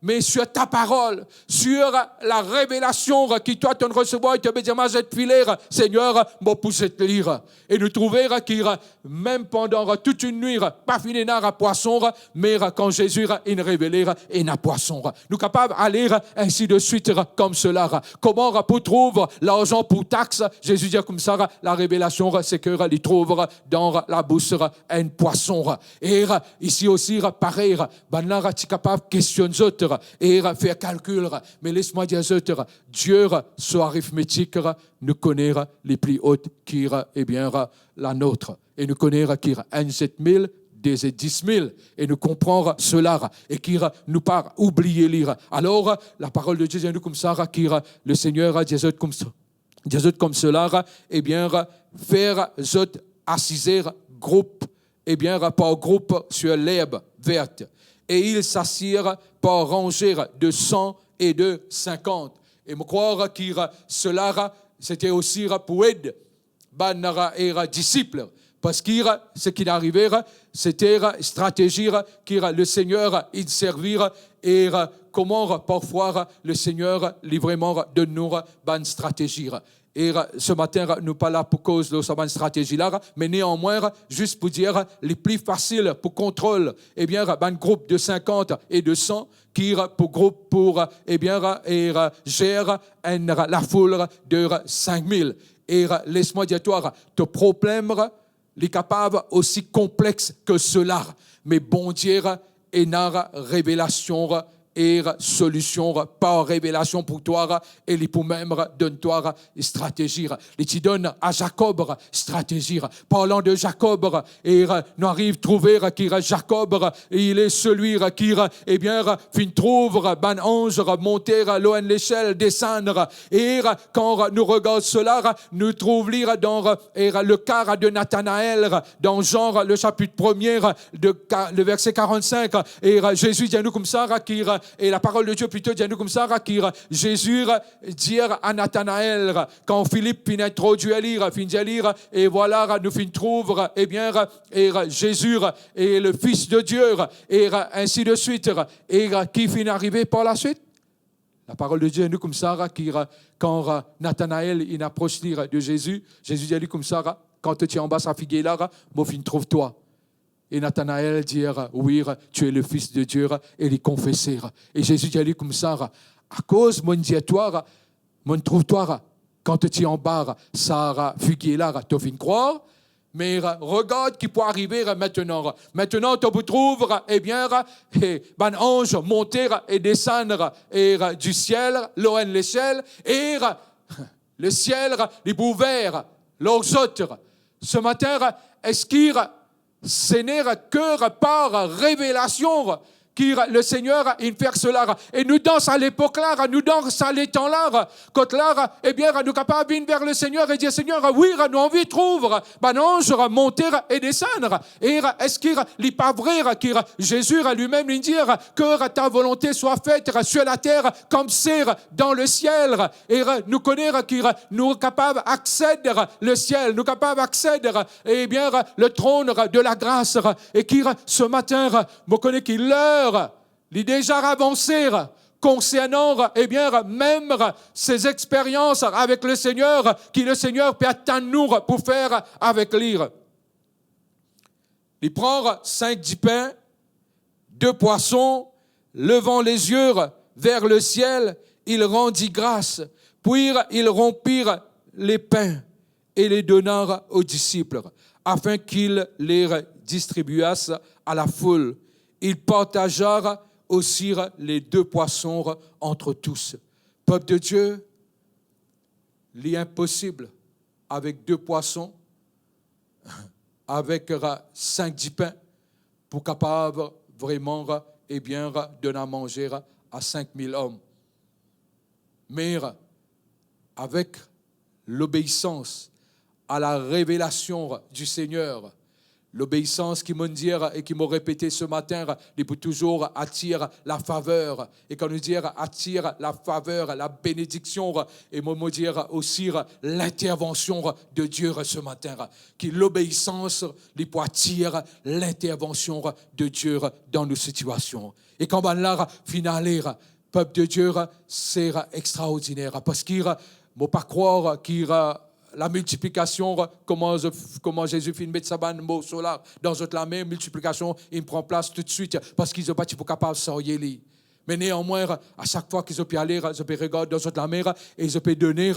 me sur ta parole, sur larevelasion ki twa to'nn resevwar, to pe dir mwa zet file, Segner, mo pou zet li. E nou trouve ki mem pandan tout enn nwi, pa finn ena pwason, me kan Zezi inn revele, ena pwason. Nou kapav ale ainsi de suite comme cela. Kouma pou trouv larzan pou tax? Zezi dir koumsa, larevelasion, seki li trouv dan labous enn pwason. E isi osi, parey, bannla ti kapav kestionn zot e fer kalkil. Me les mwa dir zot, Die so aritmetik, nou kone, li pli ot ki, ebien, lanot. E nou kone ki enn zet mil, de zet dis mil. E nou konpran sela. E ki nou pa oubliye li. Alor, laparol de Die dir nou koumsa, ki le Segner dir zot koumsa, dir zot koumsa, ebien, fer zot asize group, ebien, par group sur l'herbe verte. Et ils s'assirent par rangées de cent et de cinquante. E mo krwar ki sela, sete osi pou ed bann, e, disip, parski seki arive, sete stratezi ki le Segner inn servi, e kouma parfwa le Segner li vreman donn nou bann stratezi. E se matin, nou pa la pou koz lor sa bann stratezi la, me neanmwin, zis pou dir, li pli fasil pou kontrol, ebien, bann group de sinkant e de san, ki pou group pou, ebien, e, zer enn lafoul de sink mil. E les mwa dir twa, to problem, li kapav osi konplex ki sela, me Bondie ena revelasion e solision par revelasion pou twa, e li pou mem donn twa stratezi. Li ti donn a Zakob stratezi. Parlan de Zakob, e nou ariv trouve ki Zakob, il est celui ki, ebien, finn trouv bann anz monte lor enn lesel, desann. E kan nou regard sela, nou trouv li dan, e, le ka de Natanael, dan Zan, le sapit premie, de ka-, le verse karannsink, e Zezi dir nou koumsa ki, e laparol de Die plito dir nou koumsa ki Zezi dir a Natanael, kan Filip finn introdwir li, finn dir li, e vwala, nou finn trouv, ebien, e Zezi, e le Fils de Dieu, e ainsi de suite, e ki finn arive par la suite? Laparol de Die dir nou koumsa ki, kan Natanael inn apros li de Zezi, Zezi dir li koumsa, kan to ti anba sa figir la, mo finn trouv twa. E Natanael dir, wi, tu es le Fils de Dieu, e li konfese. E Zezi dir li koumsa, akoz mo'nn dir twa, mo'nn trouv twa, kan to ti anba sa figir la, to finn krwar, me regard ki pou arive mintenan. Mintenan, to pou trouv, ebien, e, bann anz monte e desann, e, disiel, lor enn lesiel, e lesiel, li pou ouver lor zot. Se matin, eski se neke par revelasion ki Lesegner inn fer sela. E nou dan sa lepok la, nou dan sa letan la, kot la, ebien, nou kapav vinn ver Lesegner e dir, Segner, wi, nou anvi trouv bann anz monte e desann. E eski li pa vre ki Zezi limem li dir, que ta volonté soit faite sur la terre comme c'est dans le ciel. E nou kone ki nou kapav aksede lesiel, nou kapav aksede, ebien, le trône de la grâce. E ki se matin, mo kone ki ler li deza avanse konsernan, ebien, mem se experians avek Lesegner ki Lesegner pe atann nou pou fer avek li. Li pran sink dipin, de pwason, levant les yeux vers le ciel, il rendit grâce, puis il rompit les pains et les donna aux disciples, afin qu'ils les distribuassent à la foule. Il partagea aussi les deux poissons entre tous. Pep de Die, li inposib avek de pwason, avek sink dipin pou kapav vreman, ebien, donn a manze a sink mil om. Me avek lobeisans a la revelasion di Segner, lobeisans ki mo dir e ki mo repete se matin, li pou touzour atir lafaver. E kan nou dir atir lafaver, labenediksion, e mo, mo dir osi lintervansion de Die se matin, ki lobeisans li pou atir lintervansion de Die dan nou sitiasion. E kan bannla finn ale, pep de Die, se extraordiner, parski mo pa krwar ki lamiltiplikasion, kouma, kouma Zezi finn met sa bann morso la dan zot lame, miltiplikasion inn pran plas toutswit, parski zot pa ti pou kapav sarye li. Me neanmwin, a sak fwa ki zot pe ale, zot pe regard dan zot lame e zot pe done,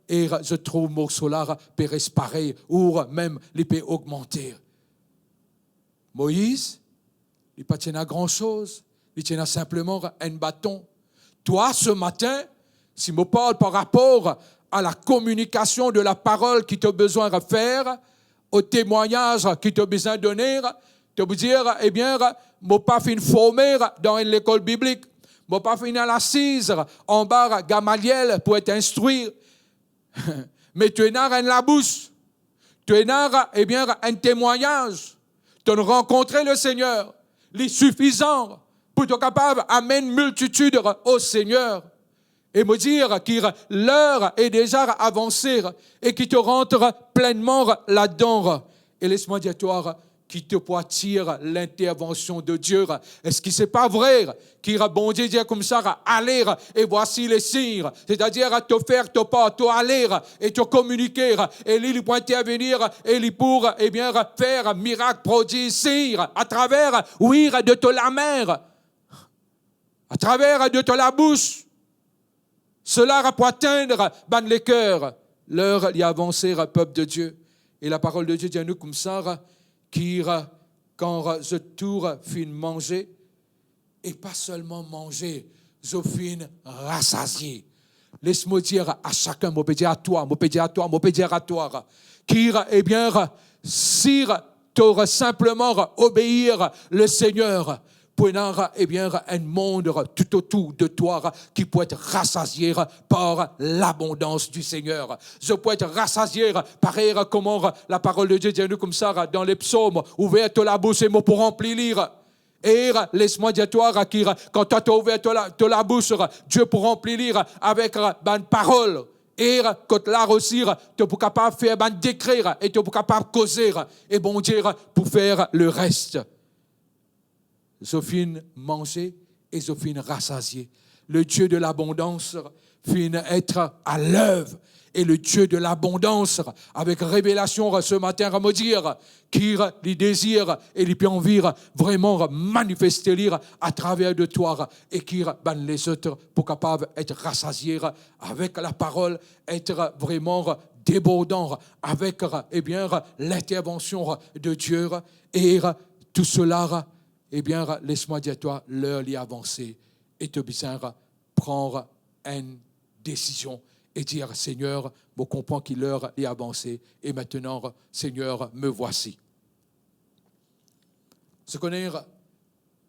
e zot trouv morso la pe res parey, ou mem li pe ogmante. Moiz, li pa ti ena gran soz, li ti ena sinpleman enn baton. Twa, se matin, si mo parl par rapor a la kominikasion de laparol ki to bizin fer, o temwagnaz ki to bizin done, to pou dir, ebien, mo pa finn forme dan enn lekol biblik, mo pa finn al asiz anba Gamaliel pou et instwi, me to ena enn labous, to ena, ebien, enn temwagnaz, to'nn rankontre Lesegner, li sifizan pou to kapav amenn miltitid o Segner. E mo dir ki ler e deza avanse e ki to rant plennman ladan. E les mwa dir twa ki to pou atir lintervansion de Die. Eski se pa vre ki Bondie dir koumsa, ale e vwasi le sign, setadir to fer to par, to ale e to kominike, e li, li pou intervenir e li pou, ebien, fer mirak, prodiz, sign atraver, wi, de to lame, atraver de to labous. Sela pou atenn bann leker, ler li avanse, pep de Die. E laparol de Die dir nou koumsa ki kan zot tou finn manze, e pa selman manze, zot finn rasazie. Les mo dir a sakenn, mo pe dir a twa, mo pe dir a twa, mo pe dir a twa, ki, ebien, si to sinpleman obeir Lesegner, pou ena, ebien, enn mond toutotour de twa ki pou et rasazie par labondans di Segner. Zot pou et rasazie, parey kouma laparol de Die dir nou koumsa dan Lepsom, ouver to labous e mo pou ranpli li. E les mwa dir twa ki kan twa to ouver to la, to labous, Die pou ranpli li avek bann parol. E kot la osi, to pou kapav fer bann dekre e to pou kapav koze, e Bondie pou fer leres. Zot finn manze e zot finn rasazie. Le Die de labondans finn et a lev. E le Die de labondans, avek revelasion se matin, mo dir ki li dezir e li pe anvi vreman manifeste li atraver de twa, e ki bann lezot pou kapav et rasazie avek laparol, et vreman debordan avek, ebien, lintervansion de Die. E tousala, ebien, les mwa dir twa, ler li avanse e to bizin pran enn desizion e dir, Segner, mo konpran ki ler li avanse, e aster, Segner, me vwasi. Zot kone,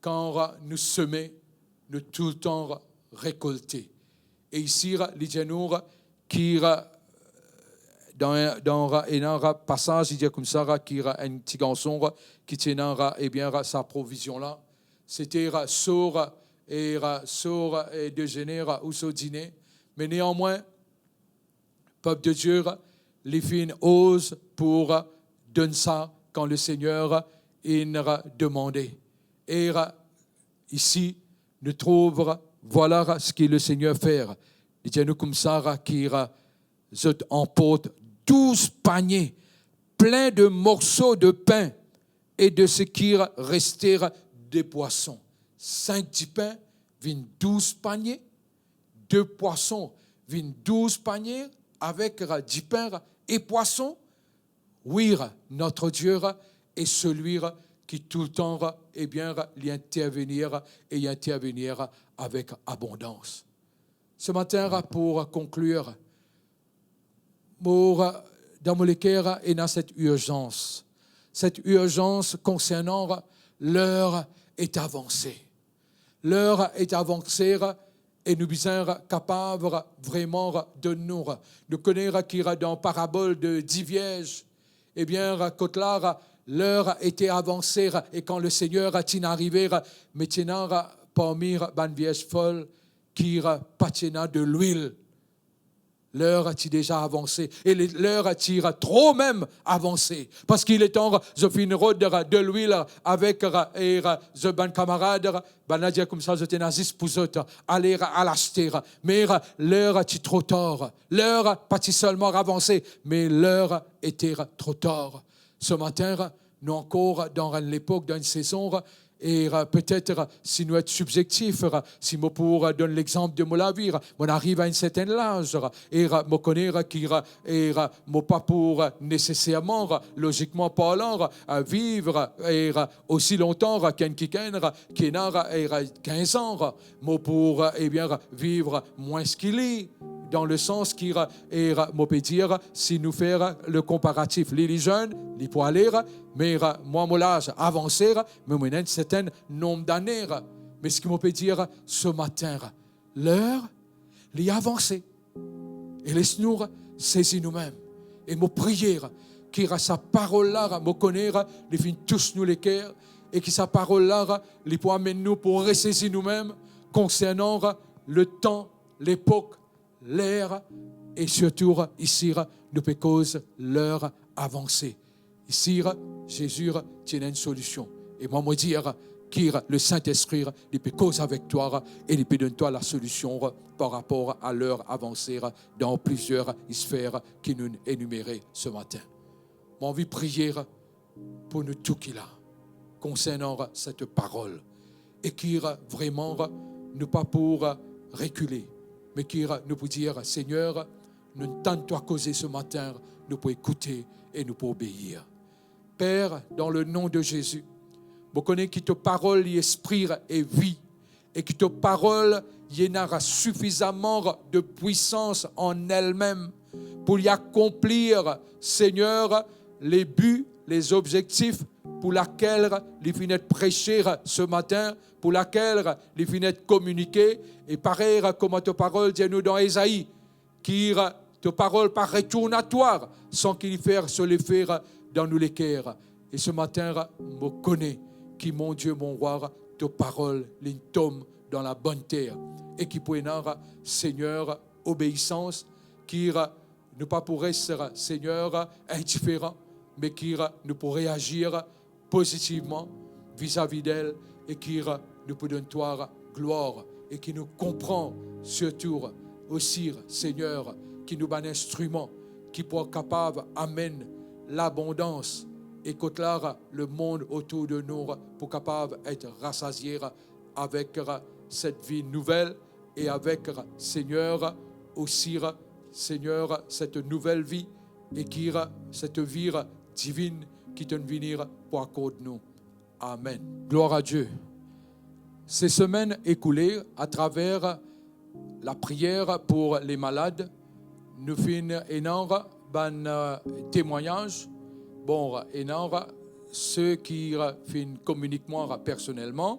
kan nou seme, nou toultan rekolte. E isi, li dir nou ki dan, dan ena pasaz, li dir koumsa ki enn ti garson ki ti ena, ebien, sa provizion la, sete so, e so, e dezene ou so dine. Me neanmwin, pep de Die, li finn oz pou donn sa kan Lesegner inn demande. E isi, nou trouv, vwala seki Lesegner fer. Li dir nou koumsa ki zot anport douz panie plin de morso de pin e de seki reste de pwason. Sink dipin vinn douz panie, de pwason vinn douz panie, avek dipin e pwason. Wi, notre Dieu est celui qui toultan, ebien, li intervenir, e li intervenir avek abondans. Se matin, pou konklir, mo, dan mo leker ena set irzans. Set irzans konsernan ler est avancé. Ler est avancé, e nou bizin kapav vreman donn nou. Nou kone ki dan parabol de di vierz, ebien, kot la, ler ete avanse, e kan Lesegner ti arive, me ti ena parmi bann vierz fol ki pa ti ena delwil. Ler ti deza avanse, e le-, ler ti tro mem avanse, parski letan zot finn rod delwil avek, e, zot bann kamarad, bannla dir koumsa zot ena zis pou zot ale al aste. Me ler ti tro tar. Ler pa ti selman avanse, me ler ete tro tar. Se matin, nou ankor dan enn lepok, dan enn sezon, e, e, petet, e, si nou et sibzektif, e, si mo pou, e, donn lexanp de mo lavi, e, mo ariv a enn sertin laz, e, e, mo kone, e, ki, e, e, mo pa pou, e, neseserman, e, lozikman parlan, e, viv, e, e, osi lontan, e, ki enn kikenn, e, ki ena, e, e, kinz an, e, mo pou, e, ebien, e, viv mwins ki li, dan le sans ki, e, e, mo pe dir, si nou fer le konparatif, li, li zenn, li pou ale, e, me, e, mwa, mo laz avanse, e, me mo ena enn sertin nonb dane, e. Me seki mo pe dir, e, se matin, e, ler, li avanse. E les nou, e, sezi noumem. E mo priye, e, ki, e, sa parol la, e, mo kone, e, li finn tous nou leker, e ki sa parol la, e, li pou amenn nou pou resezi noumem konsernan, e, letan, lepok, ler, e sirtou isi, nou pe koz ler avanse. Isi, Zezi ti ena enn solision. E mwa, mo dir ki Lesintespri, li pe koz avek twa e li pe donn twa lasolision par rapor a ler avanse dan plizier sfer ki nou enimere se matin. Mo anvi priye pou nou tou ki la, konsernan set parol, e ki vreman nou pa pou rekile, me ki nou pou dir, Segner, nou tann twa koze se matin, nou pou ekoute e nou pou obeir. Per, dan le nom de Zezi, mo kone ki to parol li espri e vi, e ki to parol li ena sifizaman de pwisans an elmem pou li akonplir, Segner, le bi, lezobzektif pou lakel li finn et prese se matin, pou lakel li finn et kominike, e parey kouma to parol dir nou dan Ezai, ki to parol pa retourn a twa san ki li fer so lefe dan nou leker. E se matin, mo kone ki, mon Die, mon Rwa, to parol li tom dan labonn ter, e ki pou ena, Segner, obeisans, ki nou pa pou res, Segner, indiferan, me ki nou pou reazir pozitivman vizavi del, e ki nou pou donn twa glwar, e ki nou konpran sirtou osi, Segner, ki nou bann instriman ki pou kapav amenn labondans, e kot la lemond otour de nou pou kapav et rasazie avek set vi nouvel, e avek, Segner, osi, Segner, set nouvel vi, e ki set vi divin ki to'nn vini pou akord nou. Amen. Glwar a Die. Se semenn ekoule, atraver lapriyer pou lemalad, nou finn ena bann, e, temwagnaz. Bon, ena se ki finn kominik mwa personelman,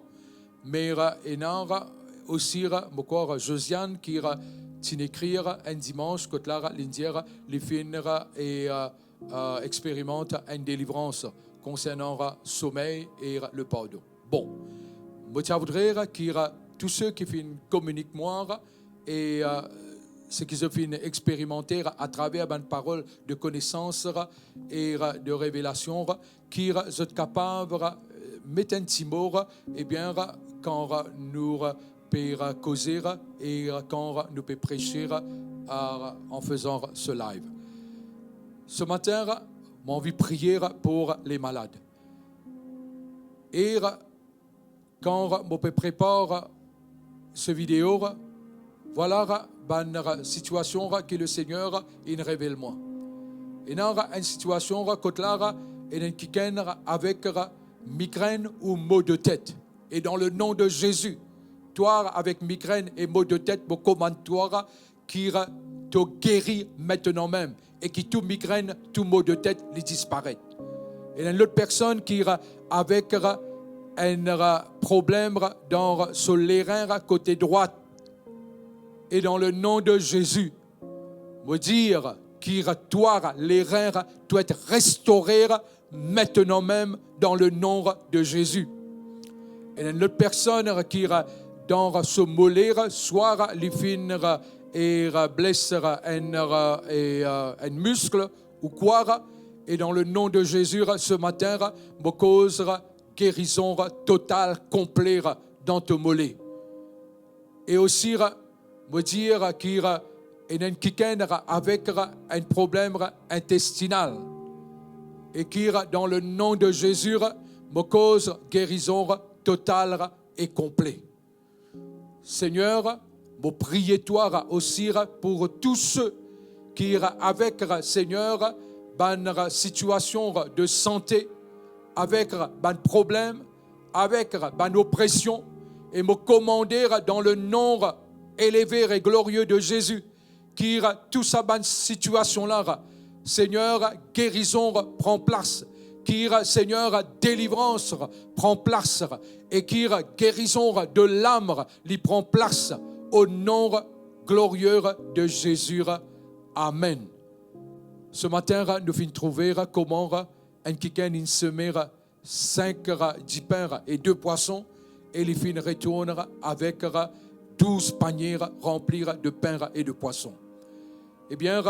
Me, eh, ena, eh, osi, eh, mo krwar, eh, Josiane ki, eh, ti ekrir, eh, enn dimans, kot la, eh, li'nn dir, eh, li finn, eh, e, eh, eh, experimant enn delivrans konsernan, eh, somey e, eh, le pardon. Bon, mo ti a voudre, eh, ki, eh, tou seki finn kominik mwa, eh, e, eh, seki zot finn experimante, eh, atraver bann parol de konesans, eh, e, eh, de revelasion, eh, ki, eh, zot kapav, eh, met enn ti mo, eh, ebien, eh, kan, eh, nou, eh, pe, eh, koze, eh, e, eh, kan, eh, nou pe prese, eh, eh, an fezan, eh, se live. Se matin, eh, mo anvi priye, eh, pou, eh, le malad. E, eh, kan, eh, mo pe prepar, eh, se video, eh, vwala, eh, bann, eh, sitiasion, eh, ki le Segner, eh, inn revel mwa. Ena, eh, enn sitiasion, eh, kot la, eh, ena enn kikenn, eh, avek, eh, migrenn ou mo de tet. E dan le nom de Jésus, twa avek migrenn e mo de tet, mo komann twa, eh, ki, eh, to geri aster mem, e ki tou migrenn, tou mo de tet, li disparet. E enn lot personn ki, eh, avek, eh, enn, eh, problem, eh, dan, eh, so lerin, eh, kote drwat. E dan le nom de Jésus, mo dir ki twa lerin to et restore aster mem dan le nom de Jésus. Ena enn lot personn ki dan so mole, swa li finn e bles enn, e, enn misk ou kwa, e dan le nom de Jésus, se matin, mo koz gerizon total, konple dan to mole. E osi, mo dir ki ena enn kikenn avek enn problem intestinal. E ki dan le nom de Jésus, mo koz gerizon total e konple. Segner, mo priye twa osi pou tou se ki avek, Segner, bann sitiasion de sante, avek bann problem, avek bann opresion, e mo komande dan le nom eleve e glorie de Jésus, ki tou sa bann sitiasion la, Segner, gerizon pran plas, ki, Segner, delivrans pran plas, e ki gerizon de lam li pran plas, o nom glorie de Jésus. Amen. Se matin, nou finn trouve kouma enn kikenn inn seme sink dipin e de pwason, e li finn retourn avek douz panie ranpli de pin e de pwason. Ebien,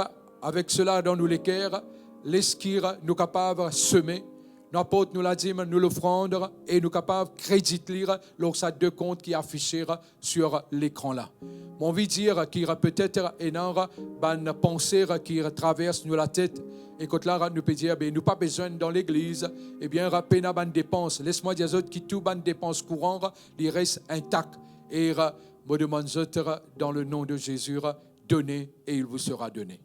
avek sela dan nou leker, les ki nou kapav seme, nou aport nou ladim, nou lofrand, e nou kapav kredit li lor sa de kont ki afise sur lekran la. Mo anvi dir ki petet ena bann panse ki travers nou latet, e kot la nou pe dir, be, nou pa bizin dan legliz, ebien, pena bann depans. Les mwa dir zot ki tou bann depans kouran, li res intak. E mo demann zot, dan le nom de Jésus, donnez et il vous sera donné.